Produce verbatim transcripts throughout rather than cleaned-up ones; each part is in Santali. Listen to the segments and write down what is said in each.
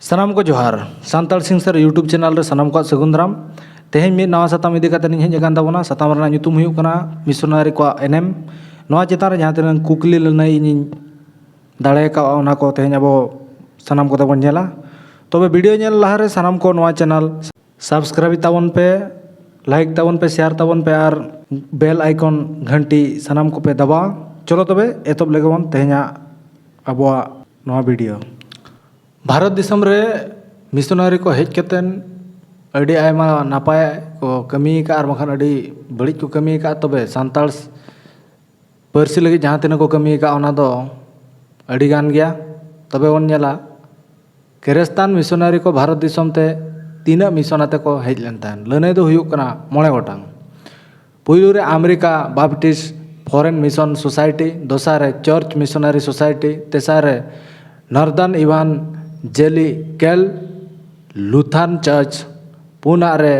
ᱥᱟᱱᱟᱢ ᱠᱚ ᱡᱚᱦᱟᱨ᱾ ᱥᱟᱱᱛᱟᱲ ᱥᱤᱝᱥᱟᱨ YouTube ᱪᱮᱱᱮᱞ ᱨᱮ ᱥᱟᱱᱟᱢ ᱠᱚᱣᱟᱜ ᱥᱟᱹᱜᱩᱱ ᱫᱟᱨᱟᱢ᱾ ᱛᱮᱦᱮᱧ ᱢᱤᱫ ᱱᱟᱣᱟ ᱥᱟᱛᱟᱢ ᱤᱫᱤ ᱠᱟᱛᱮ ᱤᱧ ᱦᱮᱡ ᱟᱠᱟᱱ ᱛᱟᱵᱚᱱᱟ᱾ ᱥᱟᱛᱟᱢ ᱨᱮᱱᱟᱜ ᱧᱩᱛᱩᱢ ᱦᱩᱭᱩᱜ ᱠᱟᱱᱟ ᱢᱤᱥᱚᱱᱟᱨᱤ ᱠᱚᱣᱟᱜ ᱮᱱᱮᱢ᱾ ᱱᱚᱣᱟ ᱪᱮᱛᱟᱱ ᱨᱮ ᱡᱟᱦᱟᱸ ᱛᱤᱱᱟᱹᱜ ᱠᱩᱠᱞᱤ ᱞᱟᱹᱱᱟᱹᱭ ᱤᱧᱤᱧ ᱫᱟᱲᱮ ᱠᱟᱣᱜᱼᱟ, ᱚᱱᱟ ᱠᱚ ᱛᱮᱦᱮᱧ ᱟᱵᱚ ᱥᱟᱱᱟᱢ ᱠᱚᱛᱮ ᱵᱚᱱ ᱧᱮᱞᱟ᱾ ᱛᱚᱵᱮ ᱵᱷᱤᱰᱤᱭᱳ ᱧᱮᱞ ᱞᱟᱦᱟᱨᱮ ᱥᱟᱱᱟᱢ ᱠᱚ ᱱᱚᱣᱟ ᱪᱮᱱᱮᱞ ᱥᱟᱵᱥᱠᱨᱟᱭᱤᱵ ᱛᱟᱵᱚᱱ ᱯᱮ, ᱞᱟᱭᱤᱠ ᱛᱟᱵᱚᱱ ᱯᱮ, ᱥᱮᱭᱟᱨ ᱛᱟᱵᱚᱱ ᱯᱮ ᱟᱨ ᱵᱮᱞ ᱟᱭᱠᱚᱱ ᱜᱷᱟᱱᱴᱤ ᱥᱟᱱᱟᱢ ᱠᱚᱯᱮ ᱫᱟᱵᱟᱣᱟ᱾ ᱪᱚᱞᱚ ᱛᱚᱵᱮ ᱮᱛᱚᱦᱚᱵ ᱞᱮᱜᱮ ᱵᱚᱱ ᱛᱮᱦᱮᱧᱟᱜ ᱟᱵᱚᱣᱟᱜ ᱱᱚᱣᱟ ᱵᱷᱤᱰᱤᱭᱳ᱾ ᱵᱷᱟᱨᱚᱛ ᱫᱤᱥᱚᱢ ᱨᱮ ᱢᱤᱥᱚᱱᱟᱨᱤ ᱠᱚ ᱦᱮᱡ ᱠᱟᱛᱮᱱ ᱟᱹᱰᱤ ᱟᱭᱢᱟ ᱱᱟᱯᱟᱭ ᱠᱚ ᱠᱟᱹᱢᱤ ᱟᱠᱟᱫᱼᱟ ᱟᱨ ᱵᱟᱝᱠᱷᱟᱱ ᱟᱹᱰᱤ ᱵᱟᱹᱲᱤᱡ ᱠᱚ ᱠᱟᱹᱢᱤ ᱟᱠᱟᱫᱼᱟ᱾ ᱛᱚᱵᱮ ᱥᱟᱱᱛᱟᱲ ᱯᱟᱹᱨᱥᱤ ᱞᱟᱹᱜᱤᱫ ᱡᱟᱦᱟᱸ ᱛᱤᱱᱟᱹᱜ ᱠᱚ ᱠᱟᱹᱢᱤ ᱟᱠᱟᱫᱼᱟ, ᱚᱱᱟ ᱫᱚ ᱟᱹᱰᱤ ᱜᱟᱱ ᱜᱮᱭᱟ᱾ ᱛᱚᱵᱮ ᱵᱚᱱ ᱧᱮᱞᱟ, ᱠᱷᱨᱤᱥᱴᱟᱱ ᱢᱤᱥᱚᱱᱟᱨᱤ ᱠᱚ ᱵᱷᱟᱨᱚᱛ ᱫᱤᱥᱚᱢ ᱛᱮ ᱛᱤᱱᱟᱹᱜ ᱢᱤᱥᱚᱱ ᱟᱛᱮ ᱠᱚ ᱦᱮᱡ ᱞᱮᱱ ᱛᱟᱦᱮᱸᱫ? ᱞᱟᱹᱱᱟᱹᱭ ᱫᱚ ᱦᱩᱭᱩᱜ ᱠᱟᱱᱟ ᱢᱚᱬᱮ ᱜᱚᱴᱟᱝ᱾ ᱯᱩᱭᱞᱩ ᱨᱮ ᱟᱢᱮᱨᱤᱠᱟ ᱵᱟᱯᱴᱤᱥᱴ ᱯᱷᱚᱨᱮᱱ ᱢᱤᱥᱚᱱ ᱥᱳᱥᱟᱭᱴᱤ, ᱫᱚᱥᱟᱨ ᱨᱮ ᱪᱟᱨᱪ ᱢᱤᱥᱚᱱᱟᱨᱤ ᱥᱳᱥᱟᱭᱴᱤ, ᱛᱮᱥᱟᱨ ᱨᱮ ᱱᱚᱨᱫᱟᱨᱱ ᱤᱵᱷᱟᱱᱡᱮᱞᱤᱠᱮᱞ ᱞᱩᱛᱷᱟᱨᱱ ᱪᱟᱨᱪ, ᱯᱩᱱᱟᱜ ᱨᱮ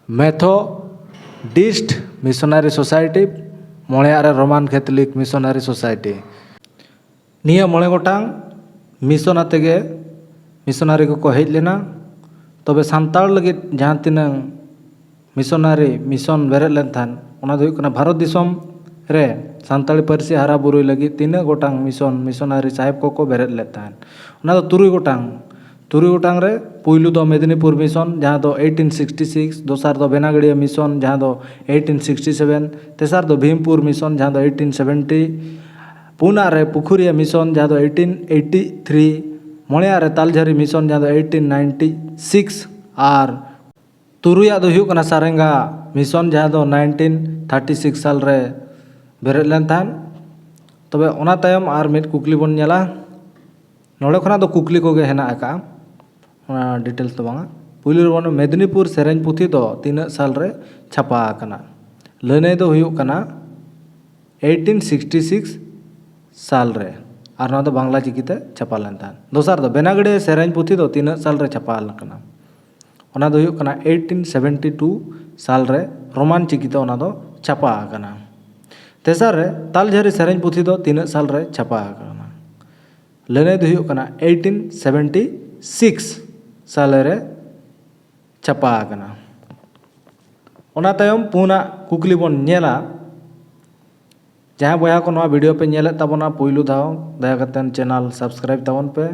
ᱢᱮᱛᱷᱚᱰᱤᱥᱴ ᱢᱤᱥᱚᱱᱟᱨᱤ ᱥᱳᱥᱟᱭᱴᱤ, ᱢᱚᱬᱮᱭᱟᱜ ᱨᱮ ᱨᱳᱢᱟᱱ ᱠᱮᱛᱷᱚᱞᱤᱠ ᱢᱤᱥᱚᱱᱟᱨᱤ ᱥᱳᱥᱟᱭᱴᱤ᱾ ᱱᱤᱭᱟᱹ ᱢᱚᱬᱮ ᱜᱚᱴᱟᱝ ᱢᱤᱥᱚᱱ ᱟᱛᱮ ᱜᱮ ᱢᱤᱥᱚᱱᱟᱨᱤ ᱠᱚᱠᱚ ᱦᱮᱡ ᱞᱮᱱᱟ᱾ ᱛᱚᱵᱮ ᱥᱟᱱᱛᱟᱲ ᱞᱟᱹᱜᱤᱫ ᱡᱟᱦᱟᱸ ᱛᱤᱱᱟᱹᱝ ᱢᱤᱥᱚᱱᱟᱨᱤ ᱢᱤᱥᱚᱱ ᱵᱮᱨᱮᱫ ᱞᱮᱱ ᱛᱟᱦᱮᱸᱫ, ᱚᱱᱟ ᱫᱚ ᱦᱩᱭᱩᱜ ᱠᱟᱱᱟ ᱵᱷᱟᱨᱚᱛ ᱫᱤᱥᱚᱢ ᱨᱮ ᱥᱟᱱᱛᱟᱲᱤ ᱯᱟᱹᱨᱥᱤ ᱦᱟᱨᱟ ᱵᱩᱨᱩᱭ ᱞᱟᱹᱜᱤᱫ ᱛᱤᱱᱟᱹᱜ ᱜᱚᱴᱟᱝ ᱢᱤᱥᱚᱱ ᱢᱤᱥᱚᱱᱟᱨᱤ ᱥᱟᱦᱮᱵᱽ ᱠᱚᱠᱚ ᱵᱮᱨᱮᱫ ᱞᱮᱫ ᱛᱟᱦᱮᱸᱫ? ᱚᱱᱟ ᱫᱚ ᱛᱩᱨᱩᱭ ᱜᱚᱴᱟᱝ᱾ ᱛᱩᱨᱩᱭ ᱜᱚᱴᱟᱝ ᱨᱮ ᱯᱩᱭᱞᱩ ᱫᱚ ᱢᱮᱫᱽᱱᱤᱯᱩᱨ ᱢᱤᱥᱚᱱ, ᱡᱟᱦᱟᱸ ᱫᱚ ᱮᱭᱤᱴᱤᱱ ᱥᱤᱠᱥᱴᱤ ᱥᱤᱠᱥ, ᱫᱚᱥᱟᱨ ᱫᱚ ᱵᱮᱱᱟᱜᱟᱲᱤᱭᱟᱹ ᱢᱤᱥᱚᱱ, ᱡᱟᱦᱟᱸ ᱫᱚ ᱮᱭᱤᱴᱤᱱ ᱥᱤᱠᱥᱴᱤ ᱥᱮᱵᱷᱮᱱ, ᱛᱮᱥᱟᱨ ᱫᱚ ᱵᱷᱤᱢᱯᱩᱨ ᱢᱤᱥᱚᱱ, ᱡᱟᱦᱟᱸ ᱫᱚ ᱮᱭᱤᱴᱤᱱ ᱥᱮᱵᱷᱮᱱᱴᱤ, ᱯᱩᱱᱟᱜ ᱨᱮ ᱯᱩᱠᱷᱩᱨᱤᱭᱟᱹ ᱢᱤᱥᱚᱱ, ᱡᱟᱦᱟᱸ ᱫᱚ ᱮᱭᱤᱴᱤᱱ ᱮᱭᱤᱴᱤ ᱛᱷᱨᱤ, ᱢᱚᱬᱮᱭᱟᱜ ᱨᱮ ᱛᱟᱞᱡᱷᱟᱹᱨᱤ ᱢᱤᱥᱚᱱ, ᱡᱟᱦᱟᱸ ᱫᱚ ᱮᱭᱤᱴᱤᱱ ᱱᱟᱭᱤᱱᱴᱤ ᱥᱤᱠᱥ, ᱟᱨ ᱛᱩᱨᱩᱭᱟᱜ ᱫᱚ ᱦᱩᱭᱩᱜ ᱠᱟᱱᱟ ᱥᱟᱨᱮᱝᱜᱟ ᱢᱤᱥᱚᱱ, ᱡᱟᱦᱟᱸ ᱫᱚ ᱱᱟᱭᱤᱱᱴᱤᱱ ᱛᱷᱟᱨᱴᱤ ᱥᱤᱠᱥ ᱥᱟᱞ ᱨᱮ ᱵᱮᱨᱮᱫ ᱞᱮᱱ ᱛᱟᱦᱮᱸᱫ᱾ ᱛᱚᱵᱮ ᱚᱱᱟ ᱛᱟᱭᱚᱢ ᱟᱨ ᱢᱤᱫ ᱠᱩᱠᱞᱤ ᱵᱚᱱ ᱧᱮᱞᱟ᱾ ᱱᱚᱰᱮ ᱠᱷᱚᱱᱟᱜ ᱫᱚ ᱠᱩᱠᱞᱤ ᱠᱚᱜᱮ ᱦᱮᱱᱟᱜ ᱟᱠᱟᱫᱼᱟ, ᱚᱱᱟ ᱰᱤᱴᱮᱞᱥ ᱫᱚ ᱵᱟᱝᱟ᱾ ᱯᱩᱭᱞᱩ ᱨᱮᱵᱚᱱ, ᱢᱮᱫᱽᱱᱤᱯᱩᱨ ᱥᱮᱨᱮᱧ ᱯᱩᱛᱷᱤ ᱫᱚ ᱛᱤᱱᱟᱹᱜ ᱥᱟᱞ ᱨᱮ ᱪᱷᱟᱯᱟ ᱟᱠᱟᱱᱟ? ᱞᱟᱹᱱᱟᱹᱭ ᱫᱚ ᱦᱩᱭᱩᱜ ᱠᱟᱱᱟ ᱮᱭᱤᱴᱤᱱ ᱥᱤᱠᱥᱴᱤ ᱥᱤᱠᱥ ᱥᱟᱞ ᱨᱮ, ᱟᱨ ᱱᱚᱣᱟ ᱫᱚ ᱵᱟᱝᱞᱟ ᱪᱤᱠᱤᱛᱮ ᱪᱷᱟᱯᱟ ᱞᱮᱱ ᱛᱟᱦᱮᱸᱫ᱾ ᱫᱚᱥᱟᱨ ᱫᱚ ᱵᱮᱱᱟᱜᱟᱲᱤᱭᱟᱹ ᱥᱮᱨᱮᱧ ᱯᱩᱛᱷᱤ ᱫᱚ ᱛᱤᱱᱟᱹᱜ ᱥᱟᱞ ᱨᱮ ᱪᱷᱟᱯᱟ ᱟᱠᱟᱱᱟ? ᱚᱱᱟ ᱫᱚ ᱦᱩᱭᱩᱜ ᱠᱟᱱᱟ ᱮᱭᱤᱴᱤᱱ ᱥᱮᱵᱷᱮᱱᱴᱤ ᱴᱩ ᱥᱟᱞ ᱨᱮ ᱨᱳᱢᱟᱱ ᱪᱤᱠᱤᱛᱮ ᱚᱱᱟ ᱫᱚ ᱪᱷᱟᱯᱟ ᱟᱠᱟᱱᱟ᱾ ᱛᱮᱥᱟᱨ ᱨᱮ ᱛᱟᱞᱡᱷᱟᱹᱨᱤ ᱥᱮᱨᱮᱧ ᱯᱩᱛᱷᱤ ᱫᱚ ᱛᱤᱱᱟᱹᱜ ᱥᱟᱞ ᱨᱮ ᱪᱷᱟᱯᱟ ᱟᱠᱟᱱᱟ? ᱞᱟᱹᱱᱟᱹᱭ ᱫᱚ ᱦᱩᱭᱩᱜ ᱠᱟᱱᱟ eighteen seventy six ᱥᱟᱞᱮ ᱨᱮ ᱪᱷᱟᱯᱟ ᱟᱠᱟᱱᱟ᱾ ᱚᱱᱟ ᱛᱟᱭᱚᱢ ᱯᱩᱱᱟᱜ ᱠᱩᱠᱞᱤ ᱵᱚᱱ ᱧᱮᱞᱟ᱾ ᱡᱟᱦᱟᱸᱭ ᱵᱚᱭᱦᱟ ᱠᱚ ᱱᱚᱣᱟ ᱵᱷᱤᱰᱤᱭᱳ ᱯᱮ ᱧᱮᱞᱮᱫ ᱛᱟᱵᱚᱱᱟ ᱯᱩᱭᱞᱩ ᱫᱷᱟᱣ, ᱫᱟᱭᱟ ᱠᱟᱛᱮ ᱪᱮᱱᱮᱞ ᱥᱟᱵᱥᱠᱨᱟᱭᱤᱵ ᱛᱟᱵᱚᱱ ᱯᱮ,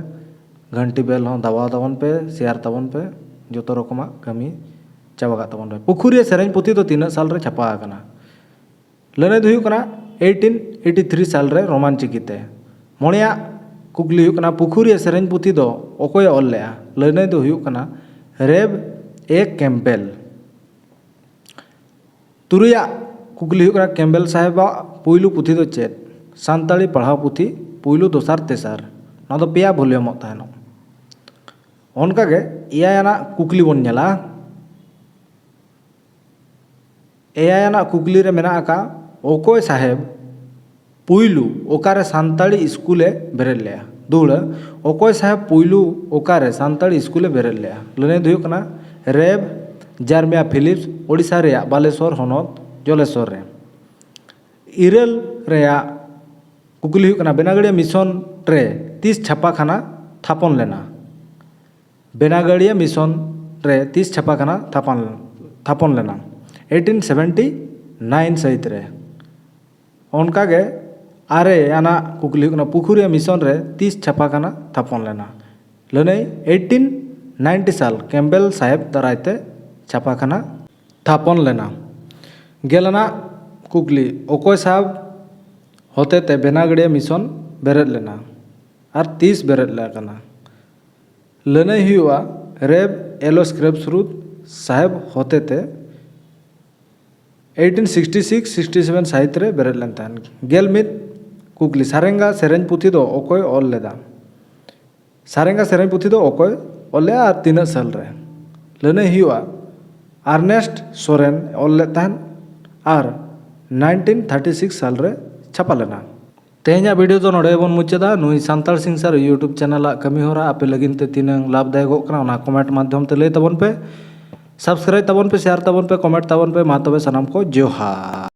ᱜᱷᱟᱱᱴᱤ ᱵᱮᱞ ᱦᱚᱸ ᱫᱟᱵᱟᱣ ᱛᱟᱵᱚᱱ ᱯᱮ, ᱥᱮᱭᱟᱨ ᱛᱟᱵᱚᱱ ᱯᱮ, ᱡᱚᱛᱚ ᱨᱚᱠᱚᱢᱟᱜ ᱠᱟᱹᱢᱤ ᱪᱟᱵᱟ ᱠᱟᱜ ᱛᱟᱵᱚᱱ ᱯᱮ᱾ ᱯᱩᱠᱷᱩᱨᱤᱭᱟᱹ ᱥᱮᱨᱮᱧ ᱯᱩᱛᱷᱤ ᱫᱚ ᱛᱤᱱᱟᱹᱜ ᱥᱟᱞ ᱨᱮ ᱪᱷᱟᱯᱟ ᱟᱠᱟᱱᱟ? ᱞᱟᱹᱱᱟᱹᱭ ᱫᱚ ᱦᱩᱭᱩᱜ ᱠᱟᱱᱟ eighteen eighty three ᱥᱟᱞ ᱨᱮ ᱨᱳᱢᱟᱱ ᱪᱤᱠᱤᱛᱮ᱾ ᱢᱚᱬᱮᱭᱟᱜ ᱠᱩᱠᱞᱤ ᱦᱩᱭᱩᱜ ᱠᱟᱱᱟ, ᱯᱩᱠᱷᱩᱨᱤᱭᱟᱹ ᱥᱮᱨᱮᱧ ᱯᱩᱛᱷᱤ ᱫᱚ ᱚᱠᱚᱭᱮ ᱚᱞ ᱞᱮᱫᱼᱟ? ᱞᱟᱹᱱᱟᱹᱭ ᱫᱚ ᱦᱩᱭᱩᱜ ᱠᱟᱱᱟ ᱨᱮᱵᱷ ᱮ ᱠᱮᱢᱯᱵᱮᱞ᱾ ᱛᱩᱨᱩᱭᱟᱜ ᱠᱩᱠᱞᱤ ᱦᱩᱭᱩᱜ ᱠᱟᱱᱟ, ᱠᱮᱢᱵᱮᱞ ᱥᱟᱦᱮᱵᱟᱜ ᱯᱩᱭᱞᱩ ᱯᱩᱛᱷᱤ ᱫᱚ ᱪᱮᱫ? ᱥᱟᱱᱛᱟᱲᱤ ᱯᱟᱲᱦᱟᱣ ᱯᱩᱛᱷᱤ, ᱯᱩᱭᱞᱩ, ᱫᱚᱥᱟᱨ, ᱛᱮᱥᱟᱨ᱾ ᱱᱚᱣᱟ ᱫᱚ ᱯᱮᱭᱟ ᱵᱷᱚᱞᱤᱭᱩᱢᱚᱜ ᱛᱟᱦᱮᱱᱚᱜ᱾ ᱚᱱᱠᱟᱜᱮ ᱮᱭᱟᱭ ᱟᱱᱟᱜ ᱠᱩᱠᱞᱤ ᱵᱚᱱ ᱧᱮᱞᱟ᱾ ᱮᱭᱟᱭ ᱟᱱᱟᱜ ᱠᱩᱠᱞᱤ ᱨᱮ ᱢᱮᱱᱟᱜ ᱟᱠᱟᱫ, ᱚᱠᱚᱭ ᱥᱟᱦᱮᱵᱽ ᱯᱩᱭᱞᱩ ᱚᱠᱟᱨᱮ ᱥᱟᱱᱛᱟᱲᱤ ᱤᱥᱠᱩᱞᱮ ᱵᱮᱨᱮᱫ ᱞᱮᱫᱼᱟ? ᱫᱩᱦᱲᱟᱹ, ᱚᱠᱚᱭ ᱥᱟᱦᱮᱵᱽ ᱯᱩᱭᱞᱩ ᱚᱠᱟᱨᱮ ᱥᱟᱱᱛᱟᱲᱤ ᱤᱥᱠᱩᱞᱮ ᱵᱮᱨᱮᱫ ᱞᱮᱫᱼᱟ? ᱞᱟᱹᱱᱟᱹᱭ ᱫᱚ ᱦᱩᱭᱩᱜ ᱠᱟᱱᱟ ᱨᱮᱵᱷ ᱡᱟᱨᱢᱤᱭᱟ ᱯᱷᱤᱞᱤᱯᱥ, ᱳᱰᱤᱥᱟ ᱨᱮᱭᱟᱜ ᱵᱟᱞᱮᱥᱚᱨ ᱦᱚᱱᱚᱛ ᱡᱚᱞᱮᱥᱚᱨ ᱨᱮ᱾ ᱤᱨᱟᱹᱞ ᱨᱮᱭᱟᱜ ᱠᱩᱠᱞᱤ ᱦᱩᱭᱩᱜ ᱠᱟᱱᱟ, ᱵᱮᱱᱟᱜᱟᱲᱤᱭᱟ ᱢᱤᱥᱚᱱ ᱨᱮ ᱛᱤᱥ ᱪᱷᱟᱯᱟᱠᱷᱟᱱᱟ ᱛᱷᱟᱯᱚᱱ ᱞᱮᱱᱟ? ᱵᱮᱱᱟᱜᱟᱲᱤᱭᱟ ᱢᱤᱥᱚᱱ ᱨᱮ ᱛᱤᱥ ᱪᱷᱟᱯᱟᱠᱷᱟᱱᱟ ᱛᱷᱟᱯᱚᱱ, ᱛᱷᱟᱯᱚᱱ ᱞᱮᱱᱟ? eighteen seventy nine ᱥᱟᱹᱦᱤᱛ ᱨᱮ᱾ ᱚᱱᱠᱟᱜᱮ ᱟᱨᱮ ᱟᱱᱟᱜ ᱠᱩᱠᱞᱤ ᱦᱩᱭᱩᱜ ᱠᱟᱱᱟ, ᱯᱩᱠᱷᱩᱨᱤᱭᱟᱹ ᱢᱤᱥᱚᱱ ᱨᱮ ᱛᱤᱥ ᱪᱷᱟᱯᱟᱠᱷᱟᱱᱟ ᱛᱷᱟᱯᱚᱱ ᱞᱮᱱᱟ? ᱞᱟᱹᱱᱟᱹᱭ eighteen ninety ᱥᱟᱞ ᱠᱮᱢᱵᱮᱞ ᱥᱟᱦᱮᱵᱽ ᱫᱟᱨᱟᱭ ᱛᱮ ᱪᱷᱟᱯᱟᱠᱷᱟᱱᱟ ᱛᱷᱟᱯᱚᱱ ᱞᱮᱱᱟ᱾ ᱜᱮᱞ ᱟᱱᱟᱜ ᱠᱩᱠᱞᱤ, ᱚᱠᱚᱭ ᱥᱟᱦᱮᱵᱽ ᱦᱚᱛᱮᱛᱮ ᱵᱮᱱᱟᱜᱟᱲᱤᱭᱟ ᱢᱤᱥᱚᱱ ᱵᱮᱨᱮᱫ ᱞᱮᱱᱟ ᱟᱨ ᱛᱤᱥ ᱵᱮᱨᱮᱫ ᱟᱠᱟᱱᱟ? ᱞᱟᱹᱱᱟᱹᱭ ᱦᱩᱭᱩᱜᱼᱟ ᱨᱮᱵᱷ ᱮᱞᱳᱥ ᱠᱨᱮᱯᱥᱨᱩᱛ ᱥᱟᱦᱮᱵᱽ ᱦᱚᱛᱮᱛᱮ eighteen sixty six sixty seven ᱥᱟᱹᱦᱤᱛ ᱨᱮ ᱵᱮᱨᱮᱫ ᱞᱮᱱ ᱛᱟᱦᱮᱸᱫ᱾ ᱜᱮᱞ ᱢᱤᱫ ᱠᱩᱠᱞᱤ, ᱥᱟᱨᱮᱝᱜᱟ ᱥᱮᱨᱮᱧ ᱯᱩᱛᱷᱤ ᱫᱚ ᱚᱠᱚᱭ ᱚᱞ ᱞᱮᱫᱟ? ᱥᱟᱨᱮᱝᱜᱟ ᱥᱮᱨᱮᱧ ᱯᱩᱛᱷᱤ ᱫᱚ ᱚᱠᱚᱭ ᱚᱞ ᱞᱮᱫᱼᱟ ᱟᱨ ᱛᱤᱱᱟᱹᱜ ᱥᱟᱞ ᱨᱮ? ᱞᱟᱹᱱᱟᱹᱭ ᱦᱩᱭᱩᱜᱼᱟ ᱟᱨᱱᱮᱥᱴ ᱥᱚᱨᱮᱱ ᱚᱞ ᱞᱮᱫ ᱛᱟᱦᱮᱸᱫ ᱟᱨ nineteen thirty six ᱥᱟᱞ ᱨᱮ ᱪᱷᱟᱯᱟ ᱞᱮᱱᱟ᱾ ᱛᱮᱦᱮᱧᱟᱜ ᱵᱷᱤᱰᱤᱭᱳ ᱫᱚ ᱱᱚᱰᱮ ᱵᱚᱱ ᱢᱩᱪᱟᱹᱫᱟ᱾ ᱱᱩᱭ ᱥᱟᱱᱛᱟᱲ ᱥᱤᱝᱥᱟᱨ YouTube ᱪᱮᱱᱮᱞᱟᱜ ᱠᱟᱹᱢᱤ ᱦᱚᱨᱟ ᱟᱯᱮ ᱞᱟᱹᱜᱤᱫ ᱛᱮ ᱛᱤᱱᱟᱹᱝ ᱞᱟᱵᱷᱫᱟᱭᱚᱠᱚᱜ ᱠᱟᱱᱟ, ᱚᱱᱟ ᱠᱚᱢᱮᱱᱴ ᱢᱟᱫᱽᱫᱷᱚᱢ ᱛᱮ ᱞᱟᱹᱭ ᱛᱟᱵᱚᱱ ᱯᱮ, ᱥᱟᱵᱥᱠᱨᱟᱭᱤᱵ ᱛᱟᱵᱚᱱ ᱯᱮ, ᱥᱮᱭᱟᱨ ᱛᱟᱵᱚᱱ ᱯᱮ, ᱠᱚᱢᱮᱱᱴ ᱛᱟᱵᱚᱱ ᱯᱮ᱾ ᱢᱟ ᱛᱚᱵᱮ ᱥᱟᱱᱟᱢ ᱠᱚ ᱡᱚᱦᱟᱨ᱾